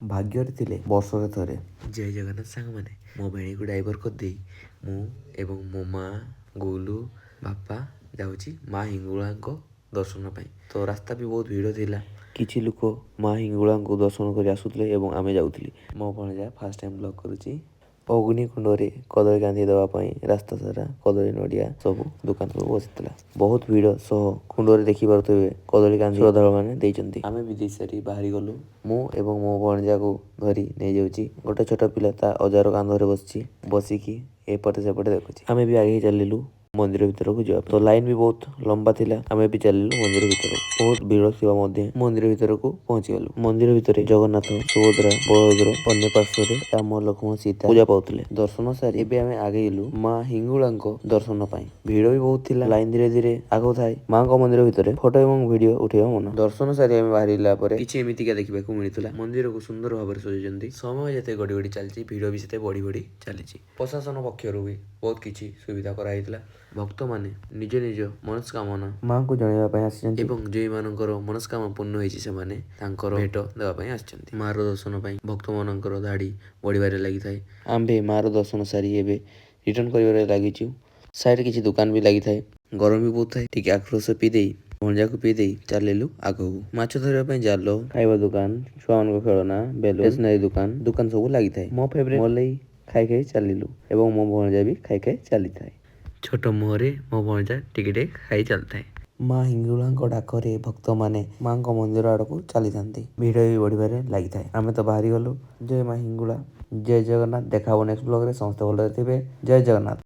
ଭାଗ୍ୟରେ ଥିଲେ ବର୍ଷରେ ଥରେ। ଜୟ ଜଗନ୍ନାଥ ସାଙ୍ଗମାନେ, ମୋ ଭେଣୀକୁ ଡ୍ରାଇଭର କରିଦେଇ ମୁଁ ଏବଂ ମୋ ମା, ଗୁଲୁ, ବାପା ଯାଉଛି ମା ହିଙ୍ଗୁଳାଙ୍କ ଦର୍ଶନ ପାଇଁ। ତ ରାସ୍ତା ବି ବହୁତ ଭିଡ଼ ଥିଲା। କିଛି ଲୋକ ମା ହିଙ୍ଗୁଳାଙ୍କୁ ଦର୍ଶନ କରି ଆସୁଥିଲେ ଏବଂ ଆମେ ଯାଉଥିଲି। ମୋ ଭଣଜା ଫାର୍ଷ୍ଟ ଟାଇମ୍ ବ୍ଲଗ୍ କରୁଛି। ଅଗ୍ନିକୁଣ୍ଡରେ କଦଳୀ କାନ୍ଧି ଦେବା ପାଇଁ ରାସ୍ତା ସାରା କଦଳୀ, ନଡ଼ିଆ ସବୁ ଦୋକାନ ସବୁ ବସିଥିଲା। ବହୁତ ଭିଡ଼ ସହ କୁଣ୍ଡରେ ଦେଖିପାରୁଥିବେ, କଦଳୀ କାନ୍ଧି ଶ୍ରଦ୍ଧାଳୁମାନେ ଦେଇଛନ୍ତି। ଆମେ ବି ଦେଇ ସାରି ବାହାରି ଗଲୁ। ମୁଁ ଏବଂ ମୋ ଭଣଜାକୁ ଧରି ନେଇଯାଉଛି। ଗୋଟେ ଛୋଟ ପିଲା ତା ଅଜାର କାନ୍ଧରେ ବସିଛି, ବସିକି ଏପଟେ ସେପଟେ ଦେଖୁଛି। ଆମେ ବି ଆଗେଇ ଚାଲିଲୁ ମନ୍ଦିର ଭିତରକୁ ଯିବା ପାଇଁ। ତ ଲାଇନ ବି ବହୁତ ଲମ୍ବା ଥିଲା। ଆମେ ବି ଚାଲିଲୁ ମନ୍ଦିର ଭିତରକୁ। ବହୁତ ଭିଡ଼ ଥିବା ମଧ୍ୟ ମନ୍ଦିର ଭିତରକୁ ପହଞ୍ଚିଗଲୁ। ମନ୍ଦିର ଭିତରେ ଜଗନ୍ନାଥ, ସୁଭଦ୍ରା, ବଳଭଦ୍ର, ଅନ୍ୟ ପାର୍ଶ୍ୱରେ ରାମ, ଲକ୍ଷ୍ମଣ, ସୀତା ପୂଜା ପାଉଥିଲେ। ଦର୍ଶନ ସାରି ଏବେ ଆମେ ଆଗେଇଲୁ ମା ହିଙ୍ଗୁଳାଙ୍କ ଦର୍ଶନ ପାଇଁ। ଭିଡ଼ ବି ବହୁତ ଥିଲା। ଲାଇନ ଧୀରେ ଧୀରେ ଆଗଉଥାଏ। ମାଙ୍କ ମନ୍ଦିର ଭିତରେ ଫଟୋ ଏବଂ ଭିଡିଓ ଉଠେଇବା ମନା। ଦର୍ଶନ ସାରି ଆମେ ବାହାରିଲା ପରେ କିଛି ଏମିତିକା ଦେଖିବାକୁ ମିଳିଥିଲା। ମନ୍ଦିରକୁ ସୁନ୍ଦର ଭାବରେ ସଜେଇଛନ୍ତି। ସମୟ ଯେତେ ଗଡ଼ି ଗଡ଼ି ଚାଲିଛି, ଭିଡ଼ ବି ସେତେ ବଢି ବଢି ଚାଲିଛି। ପ୍ରଶାସନ ପକ୍ଷରୁ ବି ବହୁତ କିଛି ସୁବିଧା କରାଯାଇଥିଲା। ଭକ୍ତମାନେ ନିଜ ନିଜ ମନସ୍କାମନା ମାଙ୍କୁ ଜଣାଇବା ପାଇଁ ଆସିଛନ୍ତି ଏବଂ ଯେଉଁମାନଙ୍କର ମନସ୍କାମନା ପୂର୍ଣ୍ଣ ହେଇଛି, ସେମାନେ ତାଙ୍କର ଭେଟ ଦେବା ପାଇଁ ଆସିଛନ୍ତି। ମାର ଦର୍ଶନ ପାଇଁ ଭକ୍ତମାନଙ୍କର ଧାଡ଼ି ବଢିବାରେ ଲାଗିଥାଏ। ଆମ୍ଭେ ମାର ଦର୍ଶନ ସାରି ଏବେ ରିଟର୍ନ କରିବାରେ ଲାଗିଛୁ। ସାଇଡରେ କିଛି ଦୋକାନ ବି ଲାଗିଥାଏ। ଗରମ ବି ବହୁତ ଥାଏ। ଟିକେ ଆଖୁ ରସ ପିଇ ଦେଇ, ଭଣଜାକୁ ପିଇ ଦେଇ ଚାଲିଲୁ ଆଗକୁ। ମାଛ ଧରିବା ପାଇଁ ଜାଲ, ଖାଇବା ଦୋକାନ, ଛୁଆମାନଙ୍କ ଖେଳନା, ବେଲୁନ, ଷ୍ଟେସନାରୀ ଦୋକାନ, ଦୋକାନ ସବୁ ଲାଗିଥାଏ। ମୋ ଫେଭରେଟ ମଲେଇ ଖାଇ ଖାଇ ଚାଲିଲୁ ଏବଂ ମୋ ଭଣଜା ବି ଖାଇ ଖାଇ ଚାଲିଥାଏ। ଛୋଟ ମୁହଁରେ ମୋ ଭଣଜା ଟିକେ ଟିକେ ଖାଇ ଚାଲିଥାଏ। ମା ହିଙ୍ଗୁଳାଙ୍କ ଡାକରେ ଭକ୍ତମାନେ ମାଙ୍କ ମନ୍ଦିର ଆଡ଼କୁ ଚାଲିଥାନ୍ତି। ଭିଡ଼ ବି ବଢିବାରେ ଲାଗିଥାଏ। ଆମେ ତ ବାହାରି ଗଲୁ। ଜୟ ମା ହିଙ୍ଗୁଳା, ଜୟ ଜଗନ୍ନାଥ। ଦେଖା ହବ ନେକ୍ସଟ ବ୍ଲଗରେ। ସମସ୍ତେ ଭଲରେ ଥିବେ। ଜୟ ଜଗନ୍ନାଥ।